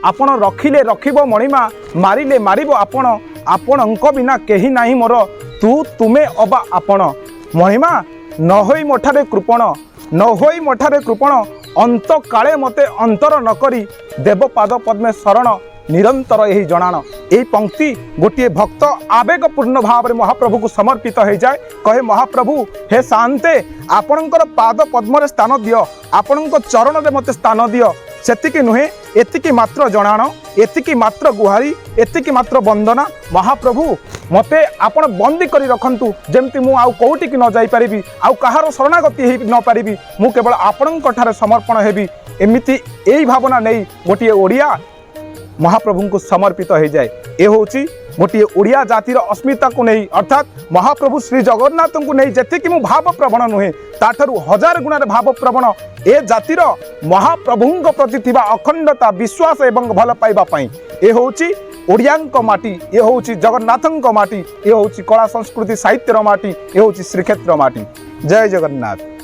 ଆପଣ ରଖିଲେ ରଖିବ ମଣିମା, ମାରିଲେ ମାରିବ ଆପଣ। ଆପଣଙ୍କ ବିନା କେହି ନାହିଁ ମୋର, ତୁ ତୁମେ ଅବା ଆପଣ। ମଣିମା ନ ହୋଇ ମୋଠାରେ କୃପଣ, ନ ହୋଇ ମୋଠାରେ କୃପଣ, ଅନ୍ତ କାଳେ ମୋତେ ଅନ୍ତର ନ କରି ଦେବ ପାଦ ପଦ୍ମେ ଶରଣ ନିରନ୍ତର ଏହି ଜଣାଣ। ଏଇ ପଙ୍କ୍ତି ଗୋଟିଏ ଭକ୍ତ ଆବେଗପୂର୍ଣ୍ଣ ଭାବରେ ମହାପ୍ରଭୁକୁ ସମର୍ପିତ ହେଇଯାଏ। କହେ, ମହାପ୍ରଭୁ, ହେ ସାଆନ୍ତେ, ଆପଣଙ୍କର ପାଦ ପଦ୍ମରେ ସ୍ଥାନ ଦିଅ, ଆପଣଙ୍କ ଚରଣରେ ମୋତେ ସ୍ଥାନ ଦିଅ। ସେତିକି ନୁହେଁ, ଏତିକି ମାତ୍ର ଜଣାଣ, ଏତିକି ମାତ୍ର ଗୁହାରି, ଏତିକି ମାତ୍ର ବନ୍ଦନା, ମହାପ୍ରଭୁ, ମୋତେ ଆପଣ ବନ୍ଦୀ କରି ରଖନ୍ତୁ, ଯେମିତି ମୁଁ ଆଉ କେଉଁଠିକି ନ ଯାଇପାରିବି, ଆଉ କାହାର ଶରଣାଗତି ହେଇ ନପାରିବି, ମୁଁ କେବଳ ଆପଣଙ୍କ ଠାରେ ସମର୍ପଣ ହେବି। ଏମିତି ଏଇ ଭାବନା ନେଇ ଗୋଟିଏ ଓଡ଼ିଆ ମହାପ୍ରଭୁଙ୍କୁ ସମର୍ପିତ ହେଇଯାଏ। ଏ ହେଉଛି ଗୋଟିଏ ଓଡ଼ିଆ ଜାତିର ଅସ୍ମିତାକୁ ନେଇ, ଅର୍ଥାତ୍ ମହାପ୍ରଭୁ ଶ୍ରୀ ଜଗନ୍ନାଥଙ୍କୁ ନେଇ ଯେତିକି ମୁଁ ଭାବପ୍ରବଣ ନୁହେଁ, ତାଠାରୁ ହଜାର ଗୁଣରେ ଭାବପ୍ରବଣ ଏ ଜାତିର ମହାପ୍ରଭୁଙ୍କ ପ୍ରତି ଥିବା ଅଖଣ୍ଡତା, ବିଶ୍ୱାସ ଏବଂ ଭଲ ପାଇବା ପାଇଁ। ଏ ହେଉଛି ଓଡ଼ିଆଙ୍କ ମାଟି, ଏ ହେଉଛି ଜଗନ୍ନାଥଙ୍କ ମାଟି, ଏ ହେଉଛି କଳା, ସଂସ୍କୃତି, ସାହିତ୍ୟର ମାଟି, ଏ ହେଉଛି ଶ୍ରୀକ୍ଷେତ୍ର ମାଟି। ଜୟ ଜଗନ୍ନାଥ।